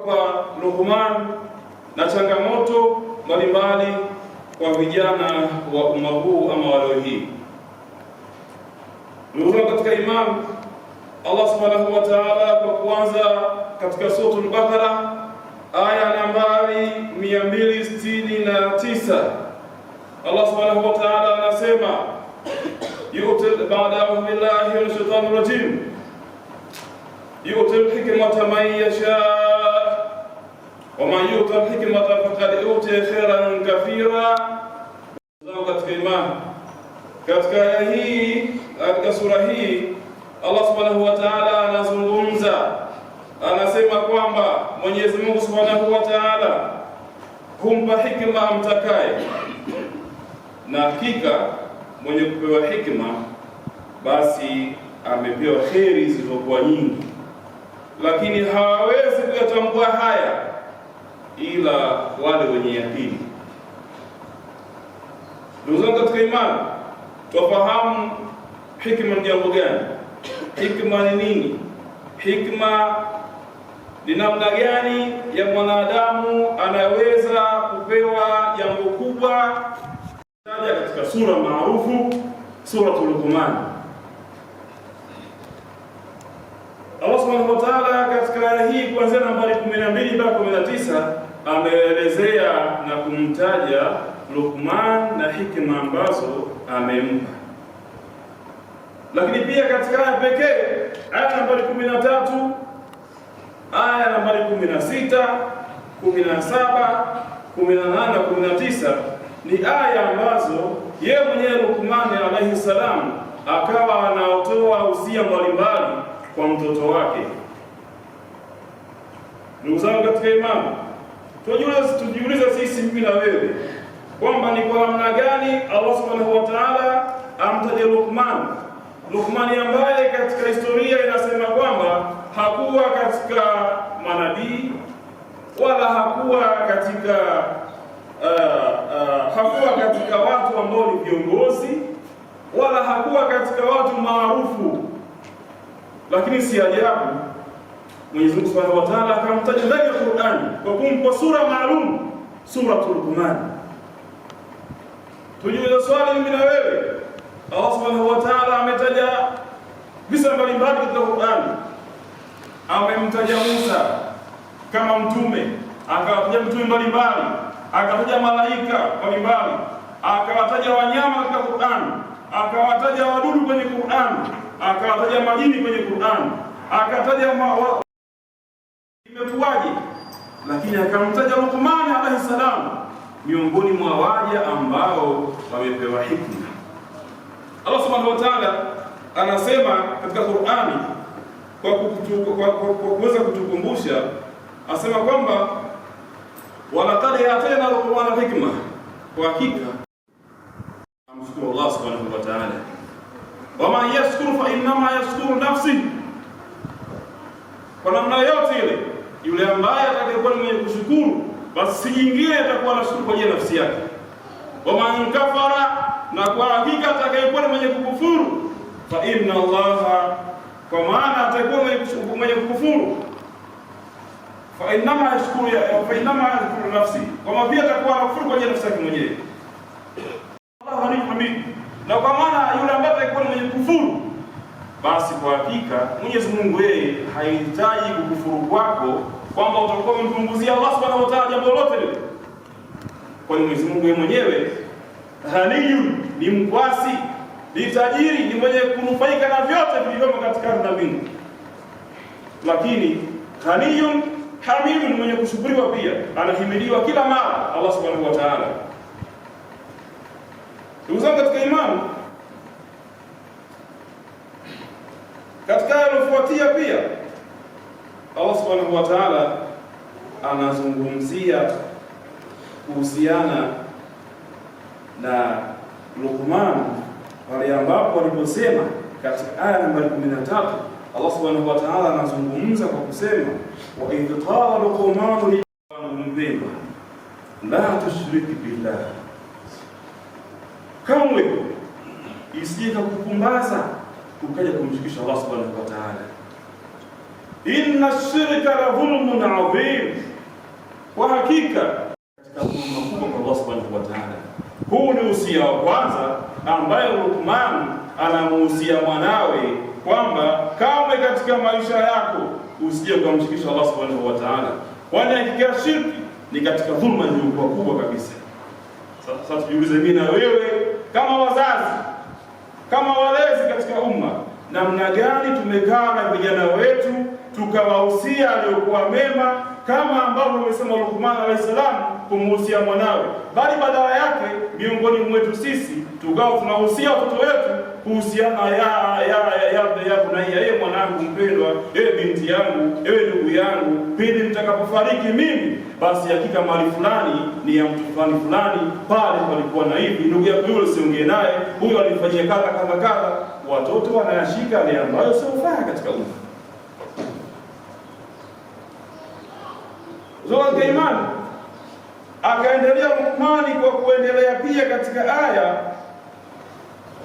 Kwa Luqman na changamoto mbalimbali kwa vijana wa umma huu ama wa leo hii. Ndugu zangu katika imani, Allah subhanahu wa ta'ala kwa kuanza katika Suratul Baqara aya nambari 269, Allah subhanahu wa ta'ala anasema yu'til ba'da a'udhu billahi minash shaitani rajim yu'til hikmata man yasha wa man yu'tal hikmata faqad utiya khairan kathira. Katika imani, katika aya hii, katika sura hii Allah subhanahu wa ta'ala anazungumza, anasema kwamba Mwenyezi Mungu subhanahu wa ta'ala humpa hikma amtakaye, na hakika mwenye kupewa hikma basi amepewa kheri zilizokuwa nyingi, lakini hawawezi kuyatambua haya ila wale wenye yakini. Ndugu zangu katika imani, twafahamu hikma ni jambo gani? Hikma ni nini? Hikma ni namna gani ya mwanadamu anaweza kupewa jambo kubwa? Taja katika sura maarufu, Suratul Luqman. Allah subhanahu wa ta'ala katika aya hii kuanzia nambari 12 mpaka 19 ameelezea na kumtaja Luqman na hikma ambazo amempa. Lakini pia katika aya pekee, aya nambari 13, aya nambari 16, 17, 18 na 19 ni aya ambazo yeye mwenyewe Luqman alayhi salam akawa anaotoa usia mbalimbali kwa mtoto wake. Ndugu zangu katika imani, tujiulize sisi, mimi na wewe, kwamba ni kwa namna gani Allah subhanahu wa ta'ala amtaje Luqman, Luqmani ambaye katika historia inasema kwamba hakuwa katika manabii wala hakuwa katika hakuwa katika watu ambao ni viongozi wala hakuwa katika watu maarufu, lakini si ajabu Mwenyezi Mungu Subhanahu wa Ta'ala akamtaja ndani ya Qur'ani kwa kumpa sura maalum, Suratul Luqman. Tujiulize swali mimi na wewe, Allah Subhanahu wa Ta'ala ametaja visa mbalimbali katika Qur'ani. Amemtaja Musa kama mtume, akawataja mtume mbalimbali, akataja malaika mbalimbali, akawataja wanyama katika Qur'ani, akawataja wadudu kwenye Qur'ani, akawataja majini kwenye Qur'ani, akataja imekuwaje, lakini akamtaja Luqman alayhi salam miongoni mwa waja ambao wamepewa hikma. Allah subhanahu wa ta'ala anasema katika Qur'ani kwa kuweza kutukumbusha, asema kwamba walaqad atayna Luqmana hikma, kwa hakika amshukuru Allah subhanahu wa ta'ala, waman yashkuru fa innama yashkuru nafsi, kwa namna yote ile yule ambaye atakayekuwa ni mwenye kushukuru basi si nyingine atakuwa anashukuru kwa ajili ya nafsi yake. Waman kafara, na kwa hakika atakayekuwa ni mwenye kukufuru, fa inna Allaha, kwa maana atakuwa mwenye kukufuru, fa innama yashkuru fa innama yashkuru nafsi, kwa pia atakuwa anakufuru kwa ajili ya nafsi yake mwenyewe. Allahu ghaniyyun hamid, na kwa maana yule ambaye atakuwa ni mwenye kukufuru, basi kwa hakika Mwenyezi Mungu yeye hahitaji kukufuru kwako kwamba utakuwa umempunguzia Allah subhanahu wa ta'ala jambo lolote lile, kwani Mwenyezi Mungu yeye mwenyewe ghaniyun, ni mkwasi, ni tajiri, ni mwenye kunufaika na vyote vilivyomo katika ardhi na mbingu. Lakini ghaniyun hamidun, ni mwenye kushukuriwa pia, anahimiliwa kila mara Allah subhanahu wa ta'ala. Ndugu zangu katika imani, katika yalofuatia pia Allah subhanahu wa ta'ala anazungumzia kuhusiana na Luqman pale ambapo aliposema katika aya nambari 13, Allah subhanahu wa ta'ala anazungumza kwa kusema wa idh qala Luqman li mpendwa, la tushrik billah, kamwe isije kukumbaza ukaja kumshirikisha Allah subhanahu wa ta'ala. Inna shirka la dhulmun adhim, hakika katika dhulma kubwa kwa Allah subhanahu wa ta'ala. Huu ni usia wa kwanza ambayo Luqman anamuhusia mwanawe kwamba kamwe katika maisha yako usije ukamshirikisha Allah subhanahu wa ta'ala, kwani hakika shirki ni katika dhulma iliyokuwa kubwa kabisa. Sasa tujiulize mimi na wewe kama wazazi, kama walezi katika umma, namna gani tumekaa na vijana wetu tukawahusia aliyokuwa mema kama ambavyo amesema Luqman alayhi salam kumuhusia mwanawe, bali badala yake miongoni mwetu sisi tukawa tunahusia watoto wetu kuhusiana ya bunaiya, ewe mwanangu mpendwa, ewe binti yangu, ewe ndugu yangu, pindi nitakapofariki mimi, basi hakika mali fulani ni ya mtu fulani fulani, pale palikuwa na hivi, ndugu yako yule usiongee naye, huyo alimfanyia kadha kadha kadha. Watoto wanayashika yale ambayo siofaa katika umma. Katika imani akaendelea Luqmani kwa kuendelea pia katika aya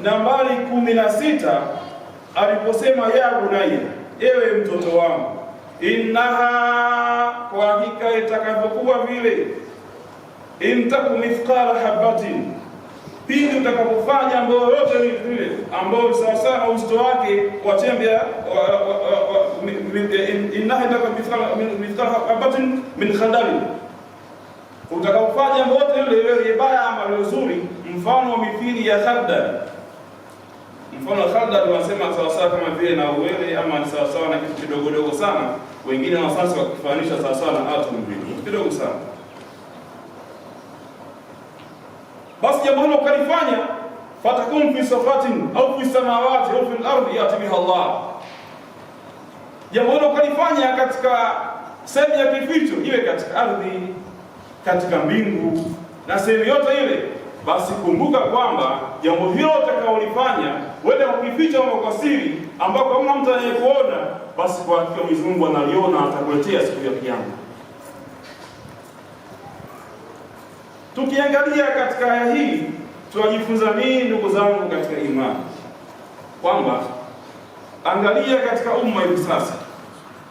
nambari 16 aliposema, ya bunayya, ewe mtoto wangu, innaha, kwa hakika itakavyokuwa vile, intaku mithqala habatin, pindi utakapofanya ambayo yote vile ambayo sawasawa na uzito wake wa chembe innaha intaku mithqala habatin min khardalin, utakapofanya ambayo yote ile ile baya ama zuri, mfano wa mithili ya khardal. Mfano wa khardal wanasema sawasawa kama vile na uwele ama sawasawa na kitu kidogodogo sana. Wengine wasasa wakifanisha sawasawa na atom vile, kitu kidogo sana. Basi jambo hilo ukalifanya, fatakum fi safatin au fi samawati au fi al-ardi yati biha Allah. Jambo hilo ukalifanya katika sehemu ya kificho, iwe katika ardhi, katika mbingu na sehemu yote ile, basi kumbuka kwamba jambo hilo utakaolifanya wende kwa kificho ama kwa siri, ambako hamna mtu anayekuona, basi kwa hakika Mwenyezi Mungu analiona, atakuletea siku ya Kiyama. Tukiangalia katika aya hii tunajifunza nini, ndugu zangu katika imani? Kwamba angalia katika umma hivi sasa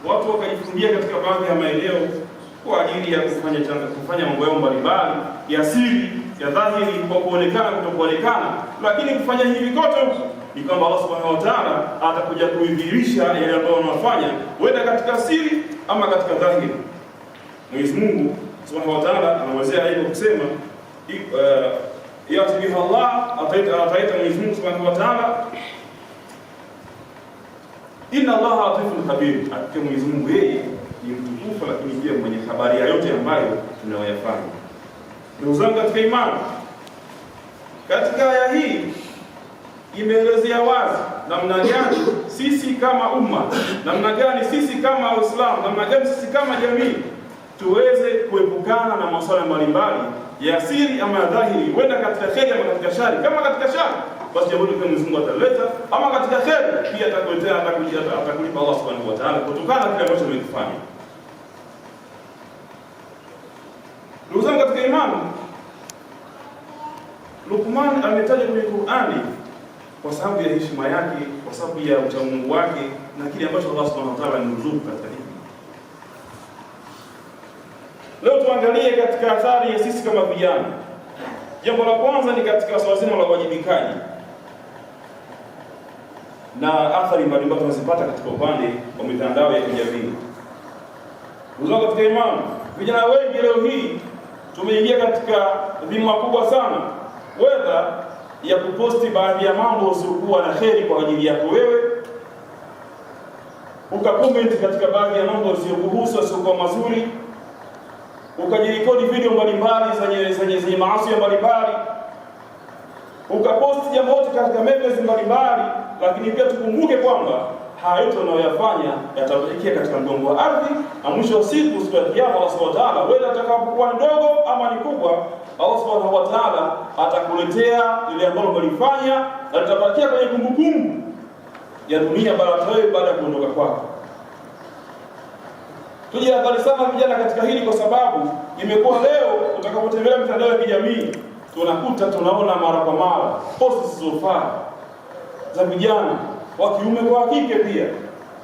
watu wakajifungia katika baadhi ya maeneo kwa ajili ya kufanya mambo yao mbalimbali ya siri, ya dhahiri, kwa kuonekana, kutokuonekana. Lakini kufanya hivi kote huku ni kwamba Allah subhanahu wa ta'ala atakuja kuidhihirisha yale ambayo wanafanya, wenda katika siri ama katika dhahiri. Mwenyezi Mungu subhanahu wa ta'ala anawazia hivyo kusema yati biha Allah, ataita Mwenyezi Mungu subhanahu wa ta'ala, inna Allaha latifun khabir, hakika Mwenyezi Mungu yeye ni mtukufu, lakini pia mwenye habari ya yote ambayo tunayoyafanya. Ndugu zangu katika imani, katika aya hii imeelezea wazi namna gani sisi kama umma, namna gani sisi kama Waislamu, namna gani sisi kama jamii tuweze kuepukana na masuala mbalimbali ya siri ama ya dhahiri, huenda katika kheri ama katika shari. Kama katika shari, basi jambo hilo Mwenyezi Mungu ataleta, ama katika kheri pia atakuletea, atakulipa Allah Subhanahu wa Ta'ala kutokana na kile ambacho umekifanya. Ndugu zangu katika imani, Luqman ametaja kwenye Qur'ani kwa sababu ya heshima yake, kwa sababu ya uchamungu wake na kile ambacho Allah Subhanahu wa Ta'ala amemruzuku katika hili. Leo tuangalie katika athari ya sisi kama vijana. Jambo la kwanza ni katika swala zima la uwajibikaji na athari mbalimbali tunazipata katika upande wa mitandao ya kijamii. Ndugu zangu katika imani, vijana wengi leo hii tumeingia katika dhima kubwa sana, wedha ya kuposti baadhi ya mambo usiokuwa na kheri kwa ajili yako wewe, ukakomenti katika baadhi ya mambo usiokuhusu, asiokuwa mazuri, ukajirekodi video mbalimbali zenye maasi mbalimbali, ukaposti jambo lote katika memes mbalimbali. Lakini pia tukumbuke kwamba haya yote unayoyafanya yatabakia katika mgongo wa ardhi, na mwisho wa siku, siku ya Kiyama, Allah subhanahu wa ta'ala, wewe atakapokuwa ndogo ama ni kubwa, Allah subhanahu wa ta'ala atakuletea ile ambalo umelifanya na litabakia kwenye kumbukumbu ya dunia baada ya kuondoka kwako. Tujihadhari sana vijana katika hili, kwa sababu imekuwa leo utakapotembelea mitandao ya kijamii tunakuta tunaona mara kwa mara posti zisizofaa za vijana wa kiume kwa wa kike, pia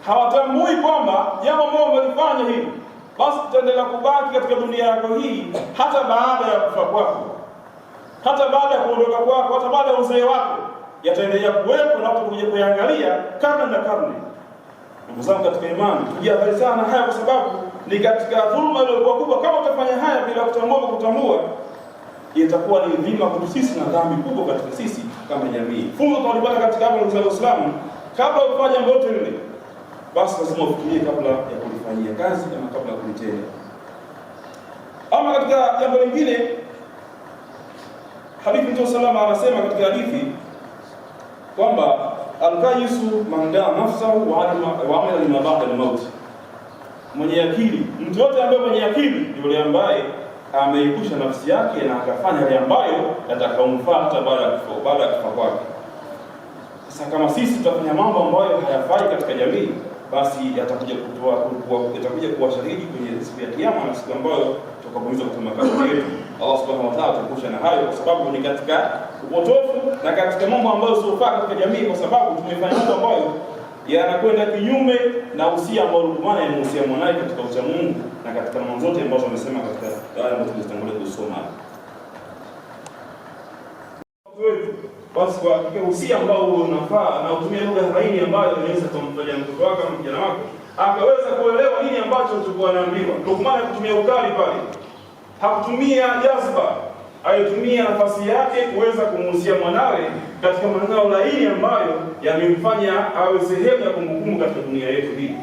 hawatambui kwamba jambo ambalo wamelifanya hili basi tutaendelea kubaki katika dunia yako hii hata baada ya kufa kwako, hata baada ya kuondoka kwako, hata baada ya uzee wako, yataendelea kuwepo na watu kuja kuyangalia karne na karne. Ndugu zangu katika imani, tujihadhari sana haya, kwa sababu ni katika dhulma iliyokuwa kubwa. Kama utafanya haya bila kutambua, kwa kutambua itakuwa ni dhima kwetu sisi na dhambi kubwa katika sisi kama jamii. Funzo tunalipata katika hapa ndugu Waislamu, kabla ya kufanya jambo lolote lile, basi lazima ufikirie kabla ya kulifanyia kazi ama kabla ya kulitenda. Ama katika jambo lingine, hadithi Mtume salama anasema katika hadithi kwamba alkayisu man daa nafsahu wa amila lima ba'da al-maut, mwenye akili, mtu yote ambaye mwenye akili ni yule ambaye ameipusha nafsi yake na akafanya yale ambayo yatakayomfaa hata baada ya kufa kwake. Sasa kama sisi tutafanya mambo ambayo hayafai katika jamii, basi yatakuja yatakuja kuwa shahidi kwenye siku ya Kiyama na siku ambayo tutakapoulizwa katika makaburi yetu. Allah subhanahu wa ta'ala tuepushe na hayo, kwa sababu ni katika upotofu na katika mambo ambayo siofaa katika jamii, kwa sababu tumefanya mambo ambayo yanakwenda kinyume na usia ambao Luqman alimuhusia mwanawe katika ucha Mungu na katika mambo zote ambazo amesema katika aya ambazo tumezitangulia kusoma. Basi kwa hakika usia ambao unafaa na utumie lugha laini ambayo inaweza kumfanya mtoto wako ama kijana wako akaweza kuelewa nini ambacho ulikuwa anaambiwa. Luqman hakutumia ukali pale, hakutumia jazba, alitumia nafasi yake kuweza kumuhusia mwanawe katika maneno laini ambayo yamemfanya awe sehemu ya kumbukumbu katika dunia yetu hii.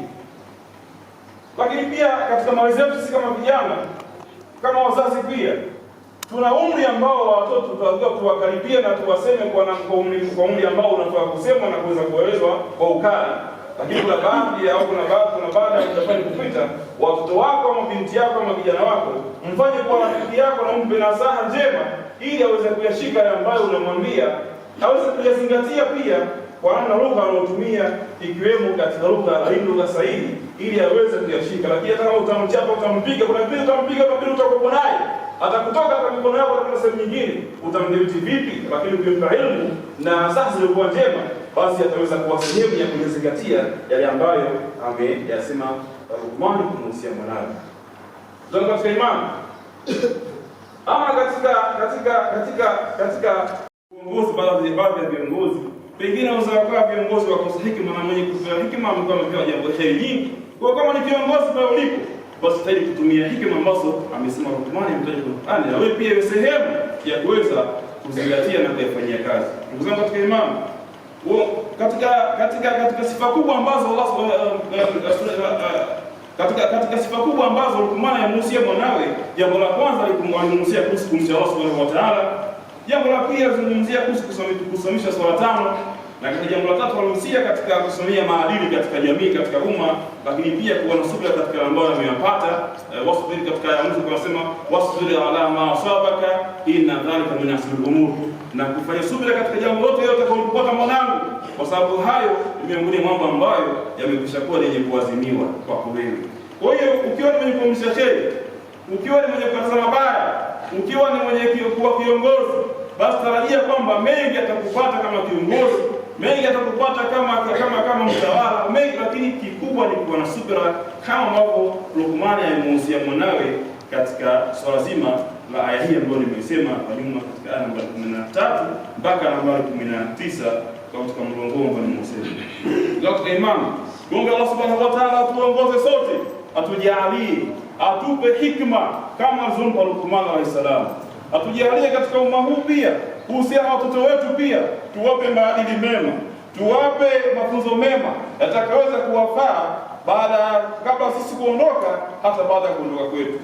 Lakini pia katika malezi yetu sisi kama vijana, kama wazazi pia tuna umri ambao watoto tutakiwa tuwakaribia na tuwaseme kwa umri ambao unafaa kusemwa na kuweza kuelezwa kwa ukali. Lakini kuna baadhi au kuna baada ya muda fulani kupita, watoto wako ama binti yako ama kijana wako mfanye kuwa rafiki yako na umpe nasaha njema, ili aweze kuyashika yale ambayo unamwambia, aweze kuyazingatia pia kwa namna lugha anayotumia, ikiwemo katika lugha laini, lugha sahihi, ili aweze kuyashika. Lakini hata kama utamchapa, utampiga, kuna kipindi utampiga, kuna kipindi utakuwa naye atakutoka katika mikono yako atakwenda sehemu nyingine, utamdhibiti vipi? Lakini ukimpa elimu na sasa zilikuwa njema, basi ataweza kuwa sehemu ya kuzingatia yale ambayo ameyasema Luqman kumuhusia mwanawe. Ndio katika imani ama katika katika katika katika uongozi, baadhi ya viongozi pengine wanaweza kuwa viongozi wakosa hekima, na mwenye kupewa hekima amekuwa amepewa jambo heri nyingi. Kwa kama ni kiongozi pale ulipo, basi stahili kutumia hekima ambazo amesema Luqman ametaja kwenye Qur'ani, na wewe pia iwe sehemu ya kuweza kuzingatia na kuyafanyia kazi. Ndugu zangu katika imani, katika sifa kubwa ambazo Allah katika sifa kubwa ambazo Luqman alimuhusia mwanawe, jambo la kwanza alimuhusia kuhusu kumcha Allah subhanahu wa ta'ala. Jambo la pili alizungumzia kuhusu kusimamisha swala tano, na katika jambo la tatu alihusia katika kusimamia maadili katika jamii, katika umma, lakini pia kuwa na subira katika ambayo ameyapata. Wasbir, katika aya mwisho kunasema wasbir ala ma asabaka inna dhalika min azmi al-umur, na kufanya subira katika jambo lote yote utakalompata mwanangu, kwa sababu hayo ni miongoni mwa mambo ambayo yamekwisha kuwa yenye kuazimiwa kwako wewe. Kwa hiyo ukiwa ni mwenye kuamrisha kheri, ukiwa ni mwenye kukataza mabaya, ukiwa ni mwenye kuwa kiongozi, basi tarajia kwamba mengi atakupata kama kiongozi, mengi atakupata kama mtawala, mengi, lakini kikubwa ni kuwa na subira kama ambavyo Luqman alimuhusia mwanawe katika swala zima la aya hii ambayo nimeisema kwa nyuma katika aya nambari 13 mpaka nambari 19 katika mlongo ambao nimeusema. Leo katika imani, Mungu Allah Subhanahu wa Ta'ala atuongoze sote, atujalie, atupe hikma kama alivyompa Luqman alayhi salam. Atujalie katika umma huu pia, kuhusiana na watoto wetu pia, tuwape maadili mema, tuwape mafunzo mema yatakayoweza kuwafaa baada kabla sisi kuondoka, hata baada ya kuondoka kwetu.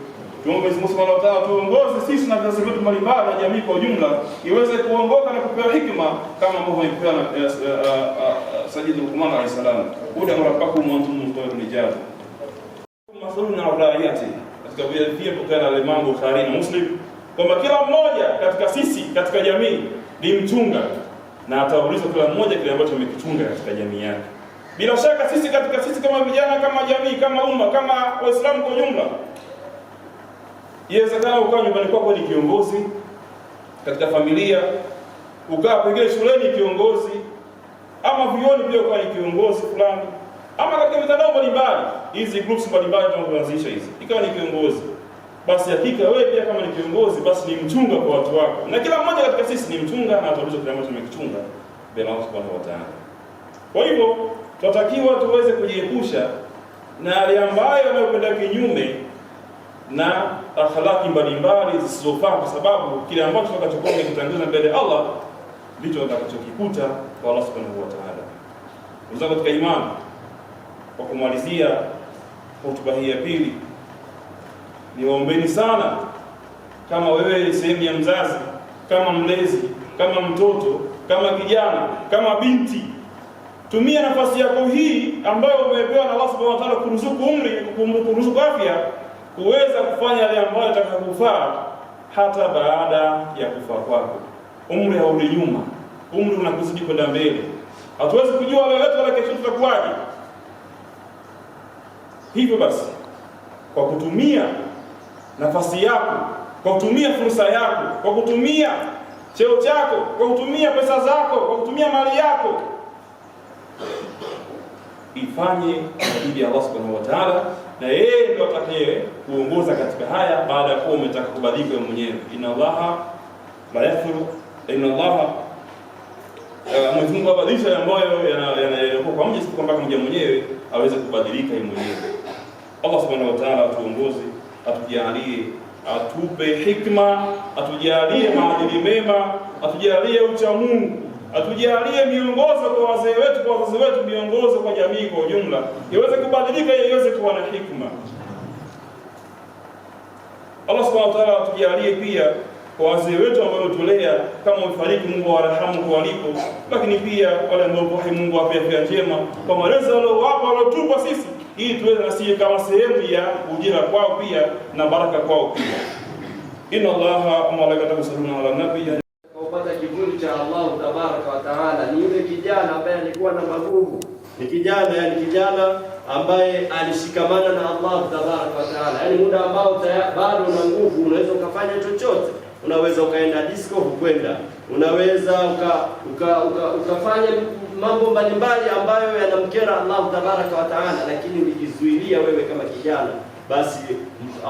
Tuombe Mwenyezi Mungu Subhanahu wa Ta'ala tuongoze sisi na vizazi vyetu mbalimbali na jamii kwa ujumla iweze kuongoka na kupewa hikma kama ambavyo imepewa na Sayyid Luqman alayhi salam. Huda rabbakum wa antum muqawwidun ijaba. Masalun ala raiyati, katika vile pokea na Imam Bukhari na Muslim kwamba kila mmoja katika sisi katika jamii ni mchunga na ataulizwa kila mmoja kile ambacho amekichunga katika jamii yake. Bila shaka sisi katika sisi kama vijana, kama jamii, kama umma, kama Waislamu kwa ujumla, iwezekana ukawa nyumbani kwako ni kiongozi katika familia, ukawa pengine shuleni kiongozi, ama vyuoni pia ukawa ni kiongozi fulani, ama katika mitandao mbalimbali. hizi groups mbalimbali tunazoanzisha hizi, ikawa ni kiongozi, basi hakika wewe pia kama ni kiongozi, basi ni mchunga kwa watu wako, na kila mmoja katika sisi ni mchunga na ataulizwa kile ambacho tumekichunga mbele Allah subhanahu wa ta'ala. Kwa hivyo tunatakiwa tuweze kujiepusha na yale ambayo yanayokwenda kinyume na akhlaki mbalimbali zisizofaa, kwa sababu kile ambacho tutakachokuwa tumekitanguliza mbele ya Allah ndicho tutakachokikuta kwa Allah subhanahu wa ta'ala. Ndugu zangu katika imani, kwa kumalizia hotuba hii ya pili, niwaombeni sana, kama wewe ni sehemu ya mzazi, kama mlezi, kama mtoto, kama kijana, kama binti, tumia nafasi yako hii ambayo umepewa na Allah subhanahu wa ta'ala kuruzuku umri, kuruzuku afya, kuweza kufanya yale ambayo yatakayokufaa hata baada ya kufa kwako. Umri haurudi nyuma, umri unakuzidi kwenda mbele. Hatuwezi kujua leo yetu wala kesho tutakuwaje. Hivyo basi, kwa kutumia nafasi yako, kwa kutumia fursa yako, kwa kutumia cheo chako, kwa kutumia pesa zako, kwa kutumia mali yako, ifanye kwa ajili ya Allah subhanahu wa ta'ala, na yeye ndio atakaye kuongoza katika haya, baada ya kuwa umetaka kubadilika wewe mwenyewe. Inna Allaha la yaghfiru, inna Allaha Mwenyezi Mungu abadilisha ambayo yanakuwa kwa mja, si kwamba mja mwenyewe aweze kubadilika yeye mwenyewe. Allah subhanahu wa ta'ala atuongoze, atujalie, atupe hikma, atujalie maadili mema, atujalie ucha Mungu, atujalie miongozo kwa wazee wetu, kwa wazazi wetu, miongozo kwa jamii kwa ujumla, iweze kubadilika, iweze kuwa na hikma. Allah subhanahu wa ta'ala atujalie pia kwa wazee wetu ambao wametulea, kama wamefariki, Mungu awarahamu kwa walipo, lakini pia wale ambao hai, Mungu awape afya njema kwa malezi waliowapa, waliotupa sisi, ili tuweze na sisi kama sehemu ya ujira kwao pia na baraka kwao pia. Inna Allaha wa malaikatahu yusalluna ala nabi. Kupata kivuli cha Allah tabaraka wa taala ni yule kijana ambaye alikuwa na magumu, ni kijana yani kijana ambaye alishikamana na Allah tabaraka wa taala, yani muda ambao bado una nguvu, unaweza ukafanya chochote, unaweza ukaenda disco, hukwenda, unaweza ukafanya mambo mbalimbali ambayo yanamkera Allah tabaraka wa taala, lakini ulijizuilia wewe kama kijana, basi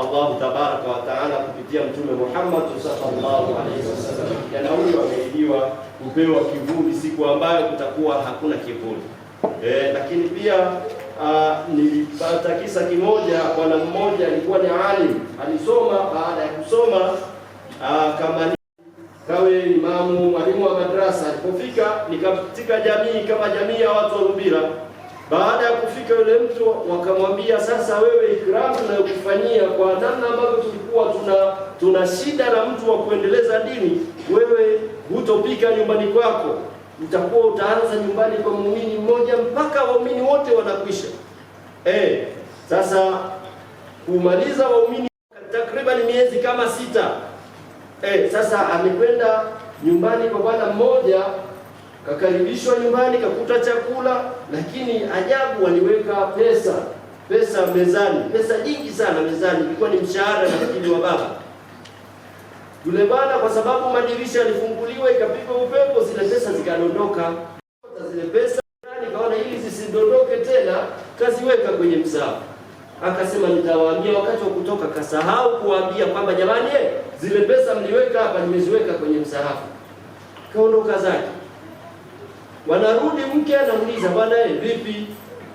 Allah tabaraka wa taala kupitia Mtume Muhammad sallallahu alaihi wasallam, kijana huyu ameahidiwa kupewa kivuli siku ambayo kutakuwa hakuna kivuli. Lakini pia nilipata kisa kimoja. Bwana mmoja alikuwa ni alim, alisoma. Baada ya kusoma kama kawe imamu, mwalimu wa madrasa. Alipofika ni katika jamii kama jamii ya watu wa Rubira. Baada ya kufika yule mtu wakamwambia, sasa wewe ikramu tunayokufanyia kwa namna ambavyo tulikuwa tuna shida na mtu wa kuendeleza dini, wewe hutopika nyumbani kwako, utakuwa utaanza nyumbani kwa muumini mmoja mpaka waumini wote wanakwisha. Sasa kumaliza waumini takriban miezi kama 6. Sasa amekwenda nyumbani kwa bwana mmoja, kakaribishwa nyumbani, kakuta chakula, lakini ajabu, waliweka pesa mezani, pesa nyingi sana mezani, ilikuwa ni mshahara nafikiri wa baba yule bwana. Kwa sababu madirisha yalifunguliwa, ikapigwa upepo, zile pesa zikadondoka. Zile pesa nikaona ili zisidondoke tena, kaziweka kwenye msahafu. Akasema nitawaambia wakati wa kutoka. Kasahau kuwaambia kwamba jamani, zile pesa mliweka hapa, nimeziweka kwenye msahafu. Kaondoka zake. Wanarudi, mke anauliza, bwana vipi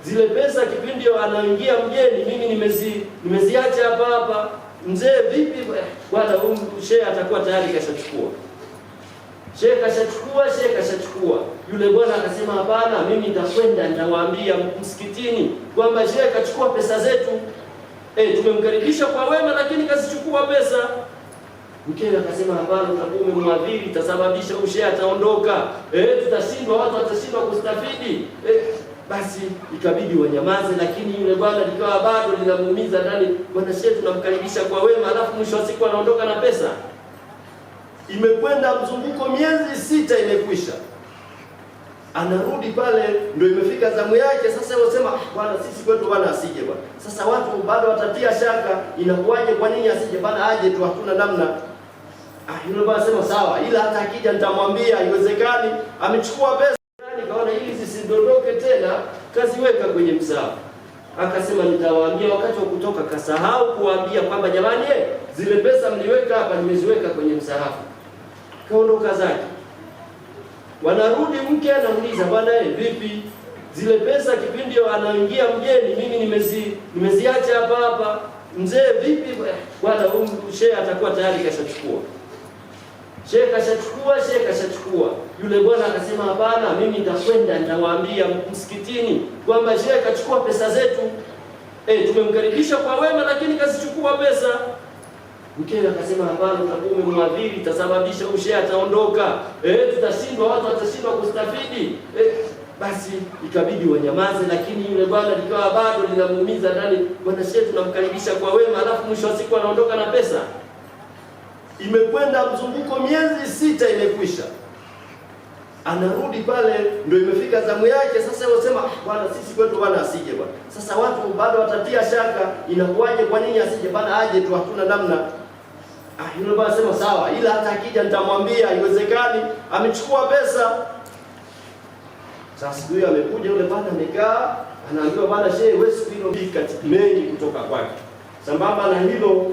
zile pesa kipindi anaingia mgeni, mimi nimeziacha hapa hapa, mzee vipi bwana? Huyu shehe atakuwa tayari kashachukua, shehe kashachukua, shehe kashachukua. Yule bwana akasema hapana, mimi nitakwenda nitawaambia msikitini kwamba shehe kachukua pesa zetu. Tumemkaribisha kwa wema, lakini kazichukua pesa. Mkewe akasema hapana, utakuwa umemwadhiri, itasababisha huyu shehe ataondoka, tutashindwa, watu watashindwa kustafidi. Basi ikabidi wanyamaze, lakini yule bwana likawa bado linamuumiza ndani, bwana shehe tunamkaribisha kwa wema, alafu mwisho wa siku anaondoka na pesa. Imekwenda mzunguko miezi 6 imekwisha, anarudi pale, ndio imefika zamu yake sasa. Wasema bwana, sisi kwetu bwana asije bwana. Sasa watu bado watatia shaka, inakuwaje? Kwa nini asije bwana? Aje tu, hatuna namna. Yule bwana sema sawa, ila hata akija nitamwambia haiwezekani, amechukua pesa. Nikaona ili zisidondoke tena, kaziweka kwenye msahafu. Akasema nitawaambia wakati wa kutoka. Kasahau kuwaambia kwamba jamani, zile pesa mliweka hapa nimeziweka kwenye msahafu. Kaondoka zake. Wanarudi, mke anauliza, bwana, vipi zile pesa kipindi anaingia mgeni, mimi nimeziacha hapa hapa. Mzee vipi bwana, huyu shehe atakuwa tayari kashachukua. Shehe kashachukua, shehe kashachukua. Yule bwana akasema hapana, mimi nitakwenda nitawaambia msikitini kwamba shehe kachukua pesa zetu. Tumemkaribisha kwa wema lakini kazichukua pesa. Mkewe akasema hapana, utakuwa umemwadhiri, itasababisha huyu shehe ataondoka. Tutashindwa, watu watashindwa kustafidi. Basi ikabidi wanyamaze, lakini yule bwana likawa bado linamuumiza ndani, bwana shehe tunamkaribisha kwa wema, alafu mwisho wa siku anaondoka na pesa. Imekwenda mzunguko miezi 6 imekwisha. Anarudi pale, ndio imefika zamu yake sasa. Wasema bwana, sisi kwetu bwana asije bwana. Sasa watu bado watatia shaka, inakuwaje? Kwa nini asije bwana? Aje tu, hatuna namna. Yule bwana sema sawa, ila hata akija nitamwambia haiwezekani, amechukua pesa. Sasa siku hiyo amekuja yule bwana amekaa, anaambiwa bwana shehe, wewe siku hilo mengi kutoka kwake. Sambamba na hilo,